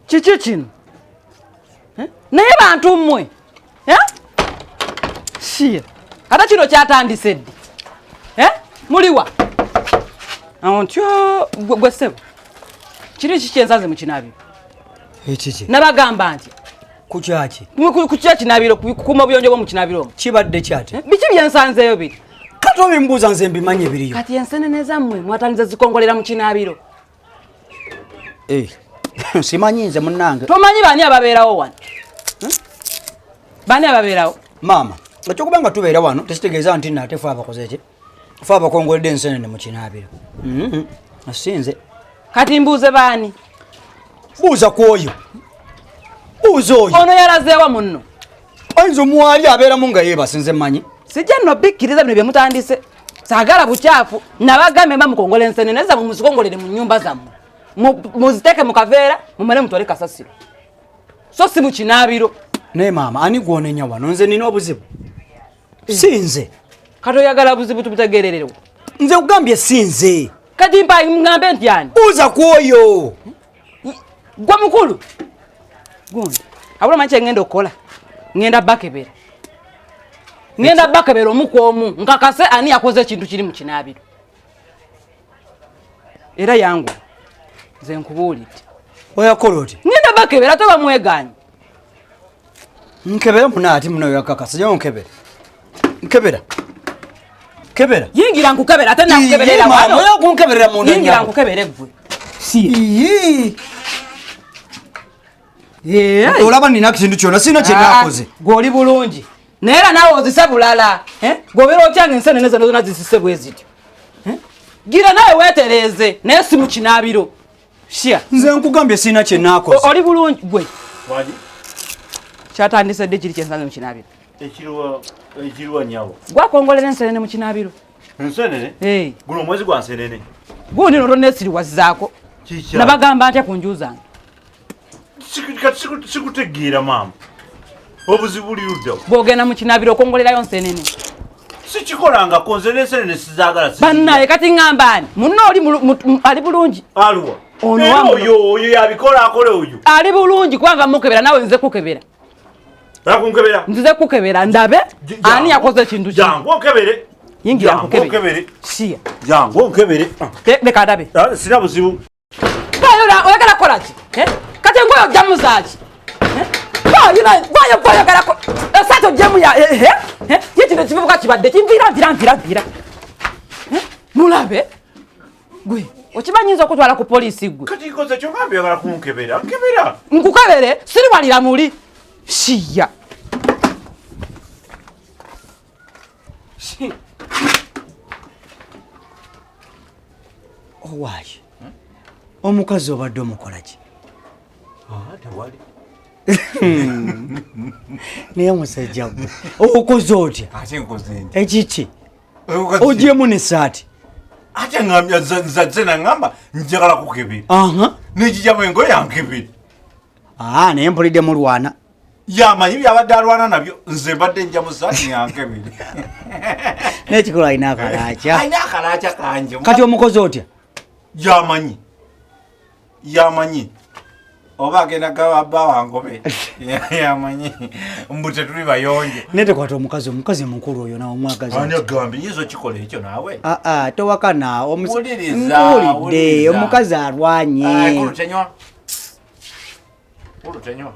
Kiki kino? Eh? Naye bantu mmwe. Eh? Shia. Ate kino kyatandise ddi? Eh? Muliwa? Awo ntyo gwe ssebo. Kiri kiki ensanze mu kinaabiro? Ekiki? Nabagamba nti ku kyaki? Ku kinaabiro, kukuuma obuyonjo bwo mu kinaabiro omwo. Kibadde kyate? Eh? Biki bye nsanzeeyo biri? Kati obimbuuza nze mbimanyi ebiriyo. Kati ensenene zammwe mwatandise zikongolera mu kinaabiro. Eh, simanyi nze munnange. Tomanyi baani ababeerawo wano? Hmm? Baani ababeerawo? Maama, ekyokuba nga tubeera wano tekitegeeza nti nate fe abakoze ki? Fe abakongoledde ensenene mu kinaabiro. Si nze. Kati mbuuze baani? Buuza ku oyo. Buuza oyo. Ono yalazeewa munno? Oyinza omuwali abeeramu nga yeebase nze mmanyi. Sijja nno bikkiriza bino bye mutandise. Saagala bukyafu. Nabagambye mba mukongola ensenene zammwe muzikongolere mu nnyumba zammwe. Muziteeke mu kaveera mumale mutwale kasasiro. So si mu kinaabiro. Naye maama ani gw'onenya wano? Nze nina obuzibu. Si nze. Kati oyagala buzibu tubutegeererewo. Nze nkugambye si nze. Kati mpa ngambe nti ani? Buuza ku oyo. Gwe mukulu. Gundi. Abula manyi kye ngenda okukola. Ngenda bakebera. Ngenda bakebera omu ku omu. Nkakase ani yakoze ekintu kiri mu kinaabiro. Era yangu. Nze nkubuulidde. Oyakola oti? Ngenda bakebera toba mwegaanyi. Nkebera muna ati muno yakakasa yo nkebera. Nkebera. Kebera. Yingira nkukebera ate nakukeberera wano. Oya kunkeberera munda. Yingira nkukebere gwe. Si. Ii. Yeah. Olaba nina kintu kyonna sina kye nakoze. Gwe oli bulungi. Naye era naawe ozise bulala. Eh? Gwe obeera otya nga ensenene zonna zonna zisise bwe zityo? Eh? Gira naawe weetereeze naye si mu kinaabiro. Shia. Nze nkugambye sina kye nakoze. Oli bulungi gwe. Waji? Kyatandise ddi kiri kye nsanze mu kinaabiro? Ekiriwa ekiriwa nyawo. Gwakongolera ensenene mu kinaabiro. Ensenene? Eh. Guno omwezi gwa nsenene. Gundi no toneesiriwazaako. Kiki? Nabagamba ntya ku nju zange? Sikutegeera maama. Obuzibu buli ludda wa? Bw'ogenda mu kinaabiro okongolerayo nsenene. Sikikolangako nze n'ensenene sizaagala. Bannaye kati ŋŋamba ani? Munno oli ali bulungi. Aluwa? Ono Era wa muno. oyo, oyo yabikola akole oyo. Ali bulungi kubanga mukebera naawe nze kukebera. Akunkebera? Nzize kukebera ndabe ani yakoze ekintu kino. Jangu onkebere. Yingira Jangu nkukebere. onkebere. Siya. Jangu onkebere. Leka ndabe. Sina buzibu. Oyagala kukola ki? Eh? Kati engoye ojjamu zaaki? Eh? Oyagala esaati ojjemu ya eh, eh, eh? Ye kino ekivubuka kibadde kinviira nviira nviira nviira. Eh? Mulabe gwe okimanyi nyinza okutwala ku poliisi gwe. Kati nkoze kyo ngambye oyagala kunkebera. Nkebera. Nkukebere siriwalira muli. Shiya. Owaaye. Omukazi obadde omukola ki? Tewali. Naye omusajja gwe okoze otya? Ate nkoze nti. Ekiki? Ogyemu n'essaati. Ate ngambye nzadde nangamba njagala kukebera. Aha. N'ekijamu engoye yankebera. Naye mpulidde mulwana. Yamanyi byabadde alwana nabyo nze mbadde nja mu ssaati yankebere. N'ekikulu alina akalaaca. Alina akalaaca kangi. Kati omukozi otya? Yamanyi. Yamanyi. Oba agenda gaba bba wangobe. Yamanyi. Mbu tetuli bayonje. Naye tekwata omukazi, omukazi mukulu oyo nawe omwagaza. Ani agambye yinza okikola ekyo naawe? Towakana, Wuliriza, nkuwulidde, wuliriza. omukazi alwanye. Kulu tenywa. Kulu tenywa.